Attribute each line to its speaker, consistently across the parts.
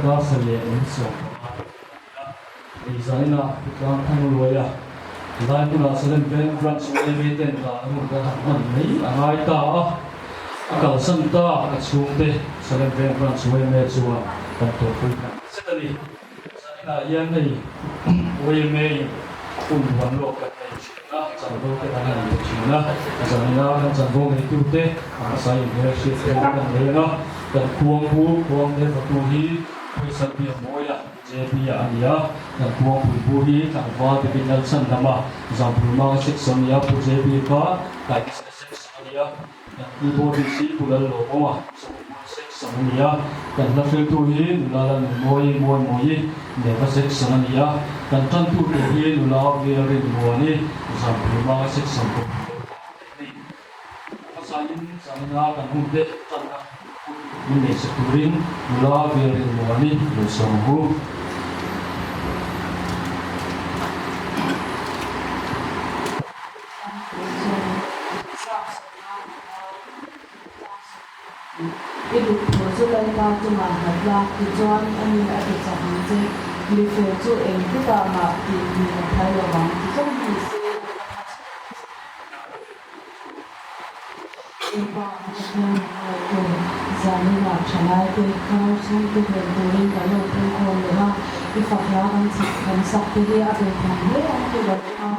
Speaker 1: Dar 7:15 a ni a, hei zaninah Pu Tlang Thangluaia lai hmunah Salem Veng Branch yma ten dan hun kan han hman mai a ngai ta a, a kalsan ta a chhungte Salem Veng Branch yma chuan kan tawrhpui tak zet a ni. Zaninah hian hei yma in hun huan lawk kan nei thin a, chanvo te kan han pe thin a, zanina kan chanvo neitute a hmasa inhmel hriat theih te kan nei ang a, kan khuangpu khuangte fatu hi Pawisa Biakmawia JB a ani a, kan khuangpui pu hi tlangval David Lalchhandama Zampulmanga section a ni a, Pu JB kha Taitesena section a ni a. Kan keyboardist hi Pu Lalawmawma Chawngpuan Section a ni a, kan hla hriltu hi nula Lalnunmawii Mawimawii Neva Section a ni a, kan tantu tur hi nula Velrinmuani Zamphurmanga Section pawh hi lo kal thei a ni. Hmasaiin zanina kan hunte tanna hun min neihsak turin nula Velrinmuani lo sawm ang u.
Speaker 2: I duh thu chu Lalpa chungah nghat la, tichuan a ni a ti chak ang che. Mi fel chu eng tikah mah tih ni a phal lo vang, ti zawng ni se ka tha chhek chhek. Lalpa a Pathian ang ngaitu zaninah thalaite nau chhungte hel turin kan lo phungkhawm leh a, i fak hla kan chhak kan sak te hi a beitham hle ang tih lo ring a,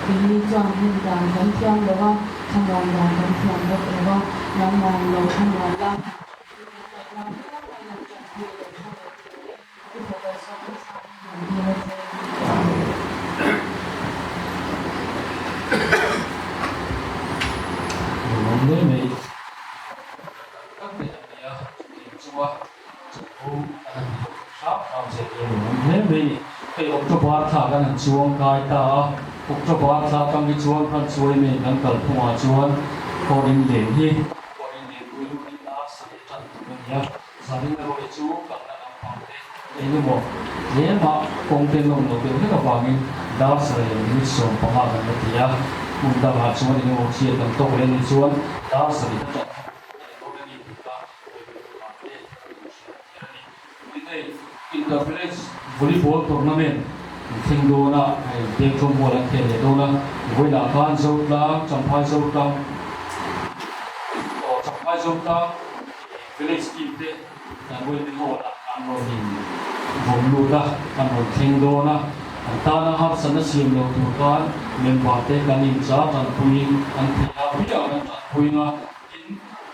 Speaker 2: Keini chuan hmun dan kan thiam lo a, thlamuan dan kan thiam bawk lo a, nangman lo thlamuan la,
Speaker 1: Lawm hle mai. Tak te an nei a, chutiang chunga chanvo an han ti lo hram hram zel hi a lawmawm hle mai a ni. Hei October thla kan han chuang kai ta a, October thla atang hi chuan Hranchuai main kan kalphungah chuan Kawrin len hi Kawrin lenpui lut hi dar sarih tan tur a ni a, zanin erawh hi chu kalna lampang te eng emaw tlema kawng te nawm lo deuh hlek avangin dar sarih 15 kan la ti a, hmun dangah chuan eng emaw chhiat kan tawk leh a nih chuan dar sarih a tan thung. Inter Village Volleyball Tournament an thleng dawn a, hei Dengtawm Mual an khel leh dawn a, vawiinah khan Zotlang, Champhai Zotlang aw Champhai Zotlang Village team te kan vawiin hall ah an rawn in vawm lut a, an rawn thleng dawn a, an tana harsatna siam lo tur khan member te kan incha tanpuiin an theih a, biak an tanpuiin a. Tin,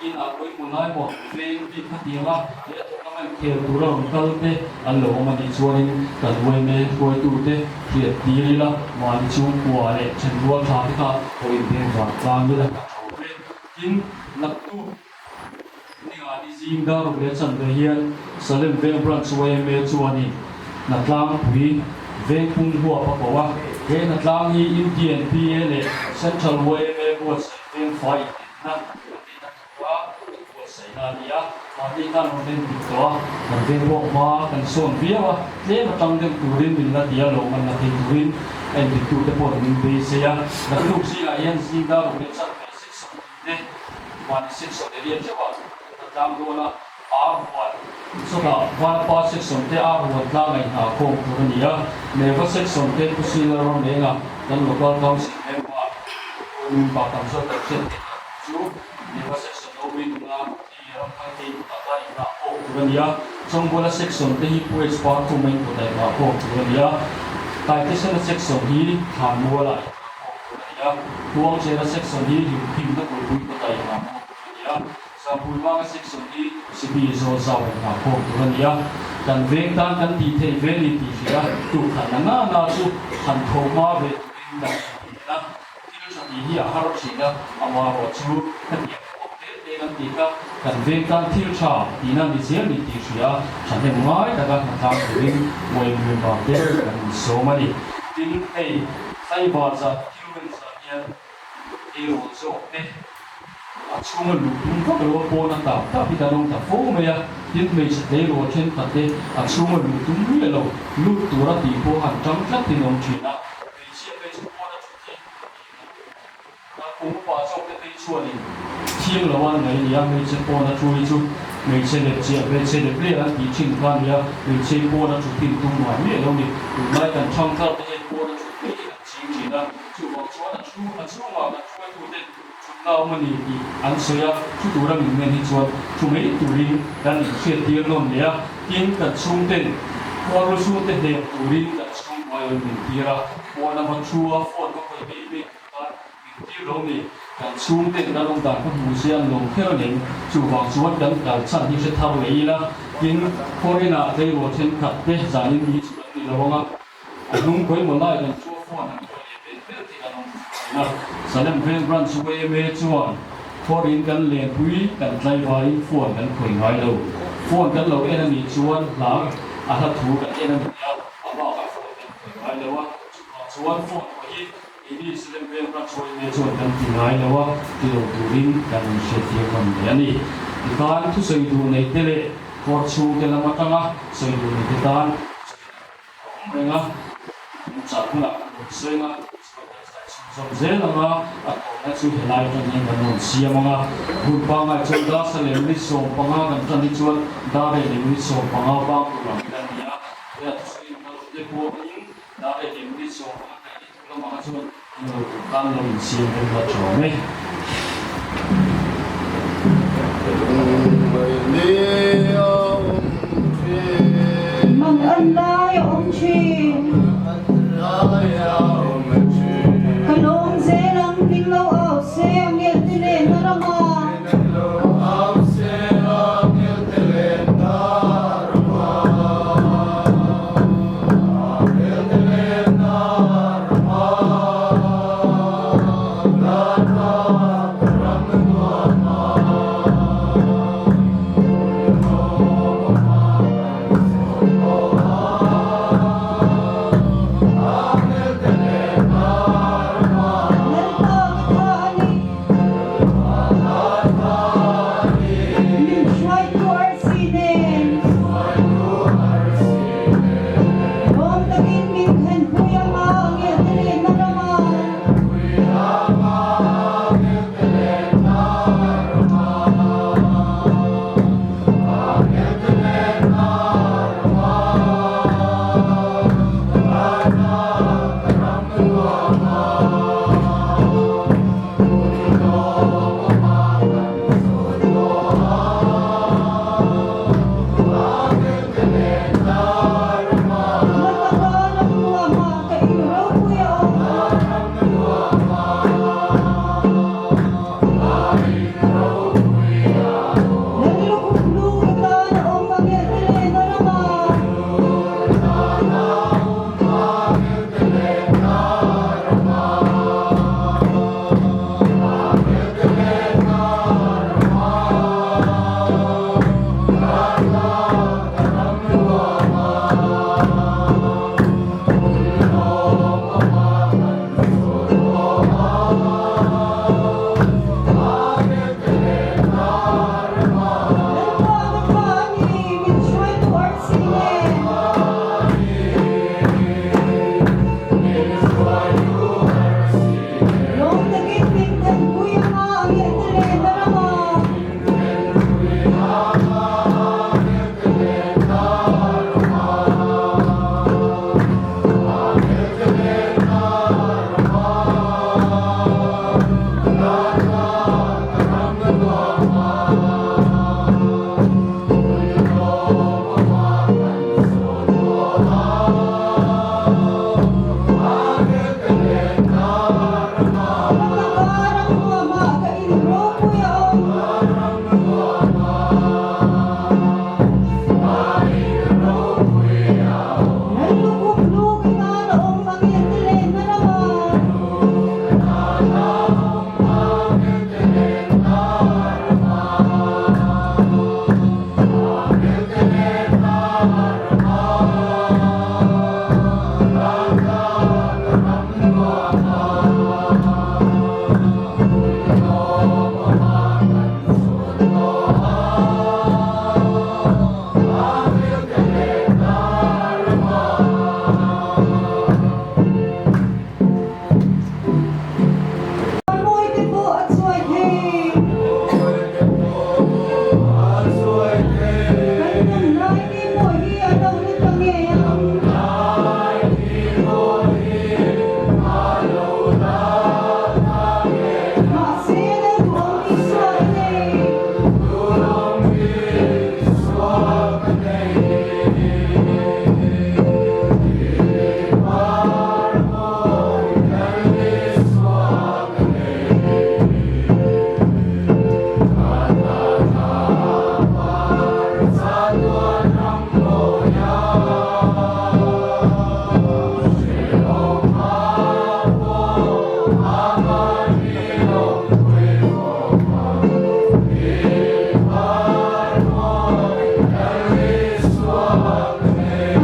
Speaker 1: in ah pawhin hmu lai maw veng bik khatiang a he tournament khel tura rawn kal te an lo awm a nih chuanin kan yma hruaitute hriat tir ila mahni chhungkua leh thenrual tha te kha pawh inbeng vang tlang ila ka tho ve. Tin, naktuk ningah ni zing dar ruk leh chanve hian Salem Veng Branch yma chuanin Hnatlangpui Vengpung huap a ko a, he hnatlang hi Indian PA leh Central yma buatsaih Vengfai Na a neihna tura buatsaihna a ni a, mahni khan rawn en dik tawh a, kan veng pawh hma kan sawn viau a, tlem atang deuh turin min la ti a, lo man la thei turin a endiktute pawh min beisei a, naktuk zingah hian zing dar ruk leh chanve section tin te mahni section area theuhah kan la tlang dawn a, ar huan chawtah Vanapa section te ar huan tlang a inhah khawm tur a ni a, Neva section te Pu Sila Ramlenga kan local council member Member tam zawk kan hriat theih tak chu Neva section lo ui nula ti ram thang te inputah khan inhah khawm tur a ni a, Chawngbuala section te hi Pu H Parthum a inputah inhah khawm tur a ni a, Taitesena section hi Thlanmuala inhah khawm tur a ni a, Tuangchena section hi Hlimhimna Kulhpui kawtah inhah khawm tur a ni a. Zampui Vanga section hi Sipi zawl zau in nghah khawm tur a ni a, kan veng tan kan tih theih ve ni tih hria tuk khat na na na chu han tho hma ve turin kan inti a, thil tha tih hi a har thin a, amaherawh chu hetiang khawp te te kan tih kha kan veng tan thil tha tihna ni zel ni tih hria thahnem ngai taka hnatlang turin uaimui vang te kan insawm a ni. Tin, hei Tlaivar zan thil rin zan hian Eirawn zawk te a chhunga luh tum vak lo a pawn a tap tap hi kan awm ta fo mai a, tin hmeichhe tleirawl thenkhat te a chhunga luh tum miah lo lut tura tih pawh han tang tlat in awm thin a, hmeichhia phei chu pawn a thut hi tih na. Kum upa zawk te phei chuanin thiang lo an ngaih a ni a, hmeichhe pawn a thu hi chu hmeichhe lep chiah, hmeichhe lep ler an tih thin kha a ni a, hmeichhe pawn a thu thin tum ngai miah lo ni. Tunlai kan thangthar te hian pawn a thut ngei hi kan ching thin a, chuvang chuan a thu a chhungah kan hruaitute thutna awm a ni tih an sawi a, thu tura min ngen hi chuan thu mai turin kan inhriattir nawn leh a, tin kan chhungten khuarul chhungte hnek turin kan chhungkuai rawn min tir a, pawn a va thu a, phone va khawih mai mai tur khan min tir lo ni, kan chhungten kan awm dan ka hmu se an lawm kher a nen, chuvang chuan kan kal chhan hi hre thar leh ila, tin foreign-ah tleirawl thenkhat te zanin ni chu kan ni lo ang a. A hnung pawimawh lai kan chu a phone an khawih leh vel vel tih kan awm thin a. Salem Veng Branch yma chuan Foreign kan lenpui kan tlaivain phone kan khawih ngai lo. Phone kan lo en a nih chuan hla a hla thu kan en a ni a, a bakah phone kan khawih ngai lo a. Chuvang chuan phone pawh hi keini Salem Veng Branch yma chuan kan ti ngai lo a, ti lo turin kan inhriattir hlawm leh a ni. Tikhan thusawi duh nei te leh court chhungte lam atanga sawi duh nei te tan thusawi duh A awm reng a, kan chah hunah kan rawn sawi ang a, chhuat kan zai chhunzawm zel ang a, a tawhna chu helai atang hian kan rawn siam ang a. Hun pangai chuan Darsa leh minute 15 kan tan hi chuan Dare leh minute 15 bang tur ang hi kan ni a, he a thusawi in kal te pawhin Dare leh minute 15 kaih leh tur lamah kha chuan in lo tur tan lo insiam rem la tha awm e.
Speaker 3: Mang an lai a awm thin. Ka lawm zel ang min lo au se a ngel te len a ram a. Lalpa ka tha a ni.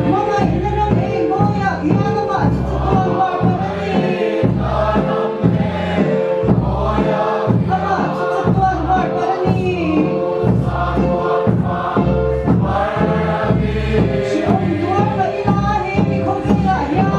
Speaker 3: Hmangaihna ram eng mawiah hian amah chu chatuan var par a ni. Amah chu chatuan var par a ni. Hrehawm tuar mah ila he mi khawvelah hian.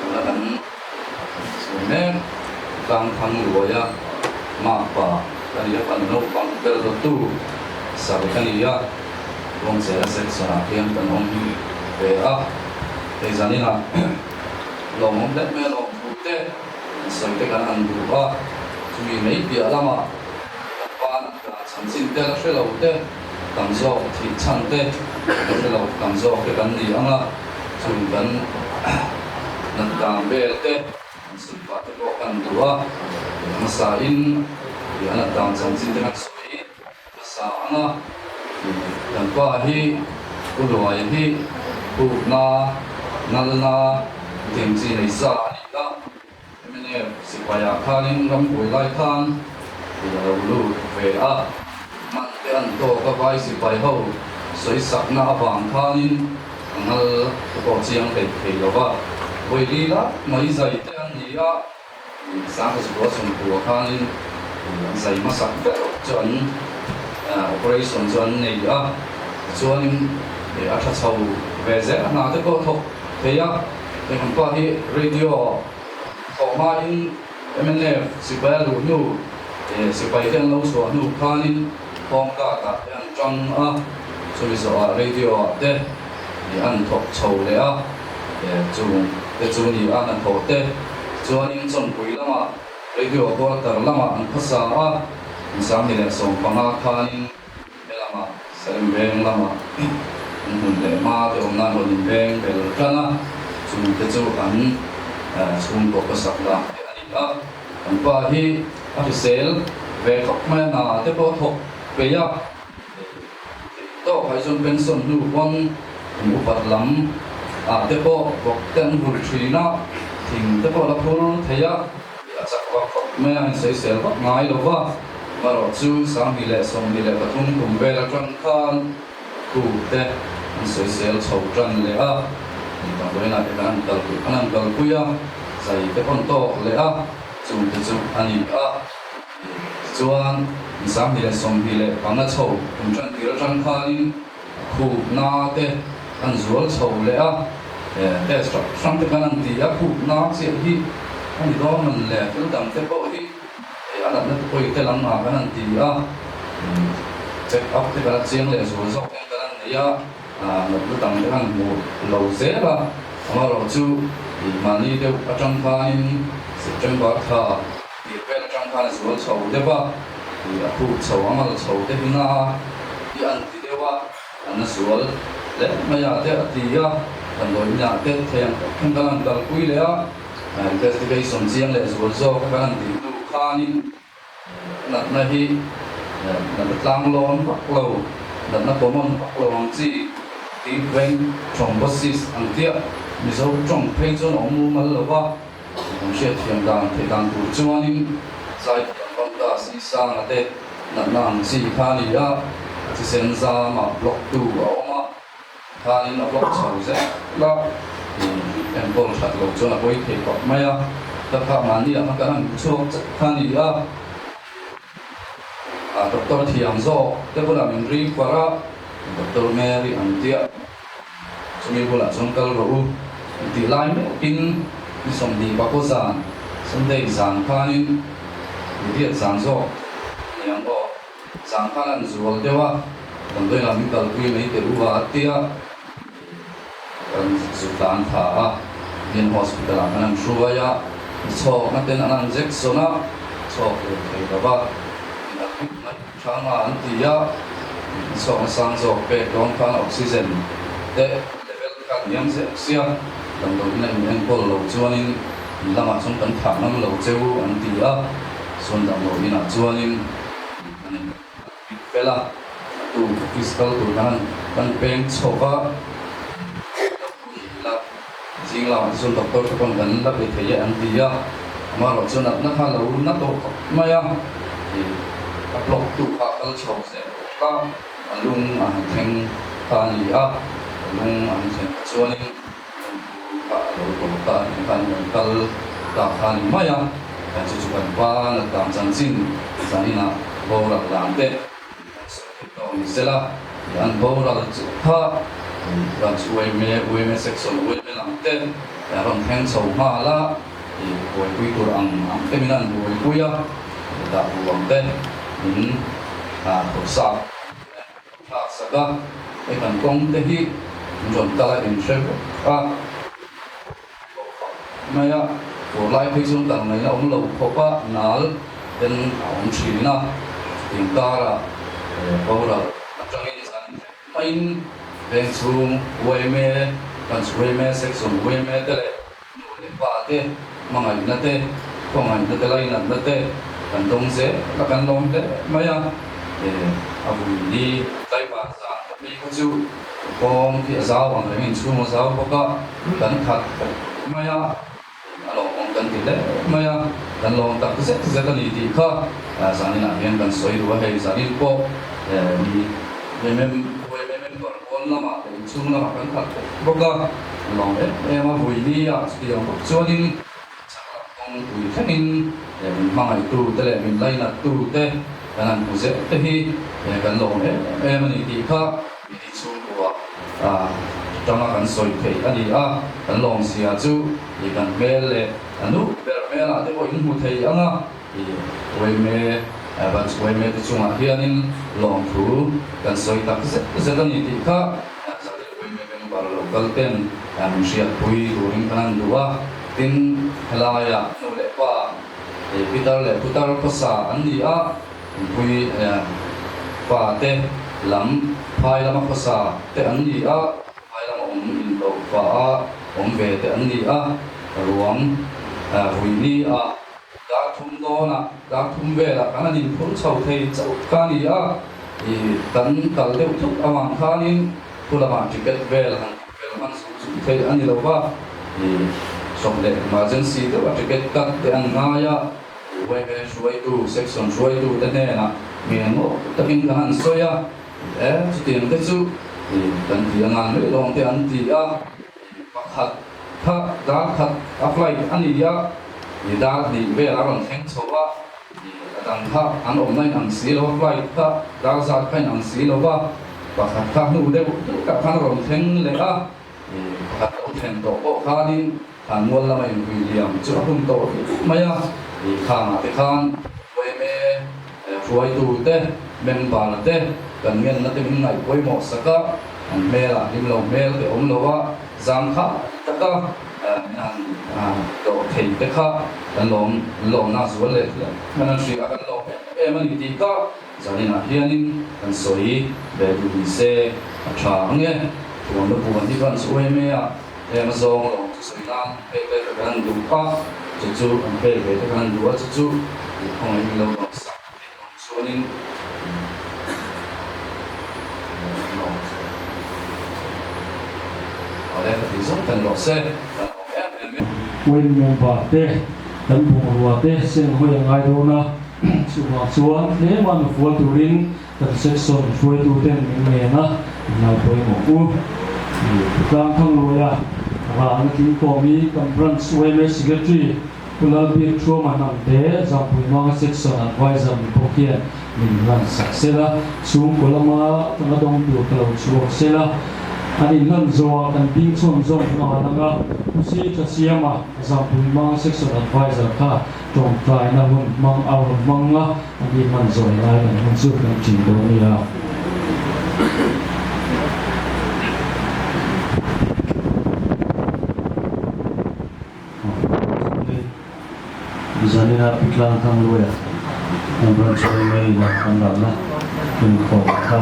Speaker 4: Tuna kan sawi mek Tlangthang Luaia makpa ka ni a, fanu naupang ber dawttu sar ka ni a, Kawngchela section ah hian kan awm ve a, hei zaninah lawmawm hle mai a lawmthu te an sawi te kan han duh a, chumi mai piah lamah kan pa nat chhan chin te la hre lo te tam zawk thih chhan te la hre lo tam zawk te kan ni ang a, chung kan nat dan vel te an sawi pah te pawh kan duh a, hmasa in a nat dan chanchin te kan sawi hmasa ang a, kan pa hi U Luaia hi Pukna, Nalna, Thingchi nei sa a ni a. Mnf sipaiah khanin rambuai lai khan i a lo lut ve a, man te an tawk a vai sipai ho sawisakna avang khanin a ngal te pawh chiang hlei thei lo va, vawi li lai mai zai te an ni a, Sangkazukua sawmkua khanin an zai hmasak ber chu an operation chu an nei a, tichuanin a tha chho ve zel a, hna te pawh a thawk thei a. Heng ang pa hi radio thawh hmain mnf sipai a luh hnu sipai te an lo chhuah hnu khanin home guard ah te an tang a, chumi zawhah radio ah te an thawk chho leh a, chung te chu ni a hnathawh te chuanin Chawnpui lamah radio quarter lamah an khawsa a, 2015 khanin He lamah Salem veng lamah an hmun leh hma te awm nan rawn inveng bel tan a, chung te chu an chhungkaw khawsak dan te a ni a. Kan pa hi a hrisel ve khawp mai a, hna te pawh a thawk peih a, theih tawk ah hi chuan pension hnu pawn kum upat lam ah te pawh vawk te an vur thin a, thing te pawh a la phur thei a. A chak vak khawp mai a, insawisel vak ngai lo va. Amaherawhchu 2023 kum vel atang khan kuk te an sawisel chho tan leh a, damdawiinah te khan an kalpui an han kalpui a, zai te pawn tawk leh a, chung te chu a ni a. Tichuan, 2025 chho kum tan tir atang khanin Khupna te an zual chho leh a, test hrang hrang te khan an ti a, khupna chiah hi a ni dawn man le, thil dang te pawh hi a natna te pawh i tel ang a kan han ti a, check up te kan a chiang leh zual zawk hian kan han nei a, natna dang te khan hmu lo zel a, amaherawhchu mahni deuh atang khanin September thla Tih vel atang khan a zual chho deuh a, a khup chho a mal chho te hi na hi an ti deuh a, an na zual hle mai a te a ti a, damdawi inah te thei ang tak khan kan han kalpui leh a, investigation chiang leh zual zawk a kan han tih hnu khanin natna hi natna tlanglawn vak lo, natna common vak lo ang chi deep vein thrombosis ang chiah Mizo tawng phei chuan a awm mumal lo va. Kan hriatthiam dan theih dan tur chuanin zaithiam Bamta Sisanga te natna ang chi kha a ni a, a thisen zamah block tu a awm a, khanin a block chho zel a, enkawl that loh chuan a pawi thei khawp mai a, ka kha mahni ah khan kan han chhuak chat kha a ni a, doctor thiam zawk te bulah min ring far a, Doctor Mary ang tia. Chumi bulah chuan kal rawh u tih lai meuhin ni 20 pakaw zan, Sunday zan khanin riat zan zawk a ni ang aw, zan khan an zual deuh a, damdawi lam min kalpui mai teh u a a ti a, kan zu tlan tha a, Indian Hospital ah khan an hruai a, chhawkna ten an injection a, chhawk leh thei lo va, in a hlut mai. Thanga an ti a, chhawkna sang zawk pek dawn khan oxygen te level te kha hniam zel sia, damdawiin a in enkawl lo chuanin in lamah chuan kan thah ngam lo cheu an ti a, chuan damdawiin ah chuanin an in pik fel a, a tu office kal tur khan kan peng chhawk a, la zing lamah te chuan doctor te pawn kan la be thei e an ti a, amaherawh chuan natna kha lo na tawh khawp mai a, ih a block tu kha a kal chho zel bawk a, a lung a han thleng kha a ni a, a lung a han thlen kha chuanin lungphur kha a lo tawp ta a ni khan kan kal ta kha a ni mai a, chu chu kan pa nat dan chanchin zaninah boral dan te. Kan sawi theih tawh ni sela, an boral chu kha Branch yma, yma Section yma lam te rawn thleng chho nghal a, buaipui tur ang ang te min han buaipui a, dah ruang te min thawhsak thlak sak a, hei kan kawng te hi min rawn kal a inhre vek a. Mai a, tur lai phei chuan kal ngaihna awm lo khawp a, nal ten a awm thin a, chutiang karah boral atangin zan hrep maiin veng chhung yma, branch yma, section yma te leh nu leh pa te hmangaihna te, khawngaihna te, lainatna te kan dawng zel a, kan lawm hle mai a, a vui ni tlaivar zan te phei kha chu kawng khi a zau ang reng inchhung a zau bawk a, kan khat khawp mai a, a lawmawm kan ti hle mai a, kan lawm tak zet zet a ni tih kha zaninah hian kan sawi duh a, hei zanin pawh mi member pawn lamah leh inchhung lamah kan khat khawp bawk a, a lawm em em a, vui ni ah chutiang bawk chuanin chak lam kawngpui thlengin min hmangaihtu te leh min lainattu te kan han hmu zel te hi kan lawm em em a ni tih kha mi chhungkua tanga kan sawi theih a ni a, kan lawmzia chu kan hmel leh a nu ber hmelah te pawh in hmu thei ang a, Uaime, Branch Uaime te chungah hianin lawmthu kan sawi tak zet zet a ni tih kha Zalil Uaime member lo kal ten min hriatpui turin kan han duh a, tin helaiah nu leh pa Peter leh Putar khawsa an ni a, Inpui pa te lam phai lama khawsa te an ni a, phai lama awm inlo pa a awm ve te an ni a, ruang vui ni a dar thum dawnah dar thum velah kan han inphur chho thei chauh kha a ni a, kan kal deuh thut avang khanin thu lamah ticket vel han tih fel hman zung zung thei a ni lo va, sawm leh emergency deuha ticket cut te an ngai a. Uaime hruaitu, section hruaitu te hnenah ngen ngawt takin kan han sawi a, e chutiang te chu kan ti a ngan mai lawng te an ti a, pakhat kha dar khat a flight a ni a, dar hnih vel a rawn thleng chho a, a dang kha an awmna in ang si lo a, flight kha dar zat kha in ang si lo va, pakhat kha hnu deuh deuh khan a rawn thleng leh a. Pakhat lo thlen tawh pawh khanin Thlanmual lama inpui liam chu a hun tawh viau mai a, khangah te khan yma hruaitute, member te kan ngenna te min ngaih pawimawh sak a, an hmelah hlim lo hmel te awm lo a, zangkhai taka min han dawh thei te kha kan lawm lawmna zual leh hle kan han hria a, kan lawm em em a ni tih kha Zaninah hianin kan sawi ve duh ni se a tha ang e. Thuamna puan hi kan chu em e a, em a zawng lawng chu sawi nan pek ve te kan han duh a, chu chu an pek ve te kan han duh a, chu chu khawngaih in lo lawm sak theih awm chuanin lawm chu awle ka tih zawng kan rawh se kan awm em em e.
Speaker 1: Uain member te kan bungrua te seng hawi a ngai dawn a. Chuvang chuan tlema nufual turin kan section hruaituten min ngen a, ngai pawimawh u. Tlang Thangluaia ralna tlingkawm hi kan Branch yma Secretary Pu Lalbik Thuama Hnamte Zampuimanga Section Adviser ni bawk hian min hlan sak sela, chhungkaw lama tanga dawng tur ka lo chhuak sela, an inhlan zawhah kan ding chhuan zawm nghal ang a, Pu Si Thasiama Zampuimanga Section Adviser kha Tawngtaina hun hmang a rawn hmang a, a ni hman zawi lai kan hun chu kan ṭin dawn a nia.
Speaker 5: Zanina Pu Tlang Thangluaia an rawn sawi mai ina an ralna inkhawm kha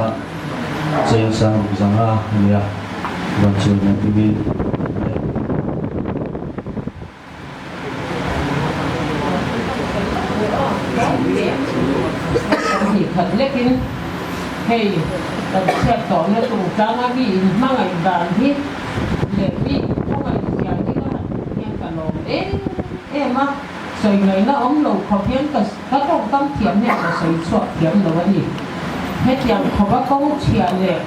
Speaker 5: cheng sang ruk zanga a nia, rawn sawi mai tumin.
Speaker 6: Hnih khat lekin hei kan chhiat tawhna chungchanga mi in hmangaih dan hi leh mi in khawngaih zia hi ka han hmuh hian ka lawm em em a, sawi ngaihna awm lo khawp hian ka ka tawngkam thiam hian ka sawi chhuak thiam lo a ni. Hetiang khawpa kawng chhia leh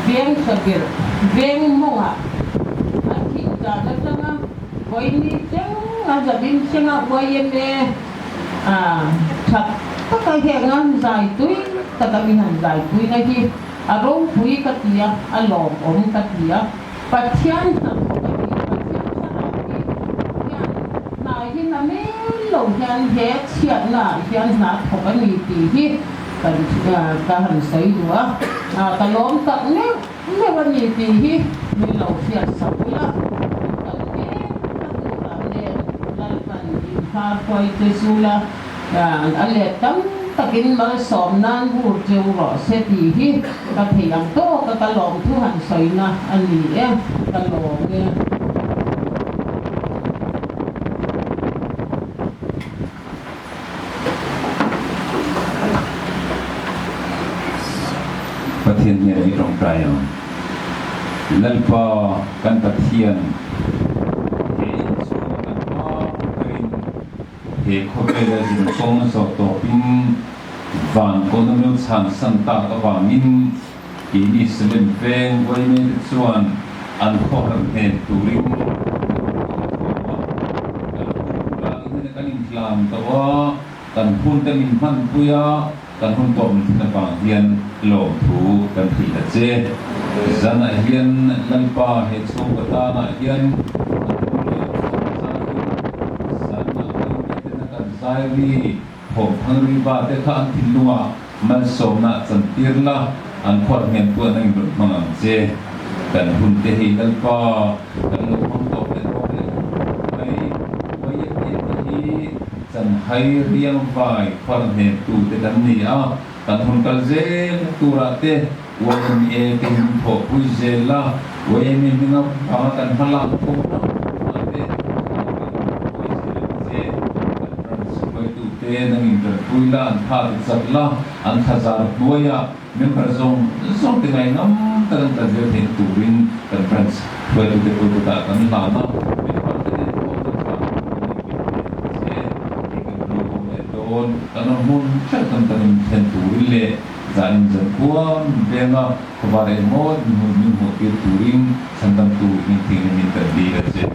Speaker 6: veng thlavirh veng mawngah a thih dan atanga Vawiini thleng a zavin thleng a yma a that taka heng a zai tui taka min han zai puina hi A ropui ka ti a, a lawmawm ka ti a, Pathian hnathawk a ni, Pathian thlarau hi hian hna hi na mel lo hian he chhiatna ah hian hna thawk a ni tih hi kan ka han sawi duh a, ka lawm tak meuh meuh a ni tih hi min lo hriat sak ula, kan kal mek na turah nen Lalpan inhar huai che zula a let tam takin malsawm nan bur cheu rawh se tih hi ka thei ang tawk a, ka lawmthu han sawina a ni e, ka lawm e.
Speaker 7: Pathian hnenah i tawngtai ang. Lalpa kan Pathian, he inchhunga kan hma berin he khawvela zin kawng zawh tawpin van kawna meuh chhansan tak avangin keini Salem veng uaimete chuan an khawhar hnen turin kan rawn thawm a. Kan hun tlangin hena kan inhlan tawh a, kan hun kan inhmanpui a, kan hun tawp min thlen avang hian lawmthu kan hrilh a che. Zanah hian Lalpa he chhungkaw tanah hian kan hun leh chhawm zaiin zanah uaimete kan zai ri Thawmthang riva te kha an thinlungah malsawmna chantir la, an khuat hnem tu an rawn hmang ang che. Kan hun te hi Lalpa kan lo hmang tawp leh dawn leh khawp mai. YMA te hi chanhai riang vai khuat hnem tu te kan ni a, kan hun kal zel turah te YMA te hi min thawhpui zel la, YMA hminga vanga kan hma lak khawm hrang hrangah te kan thawhpui zel ang che. Kan branch hruaitute nangin tanpui la, an tha ti chak la, an thla zar hnuaia member zawng zawng te ngaihngam tak an kal zel theihna turin kan branch hruaitute pawh kutah kan hlan a, member te nen pawh kan hlan tur a ni min pe ang che. Hei kan lo awm leh dawn, kan awm hmun hreuh tam takin thlen turin leh Zanin zan khuam venga khawvar engmaw min hmuh tir turin chhandamtu hming thing hi min kan dil a che.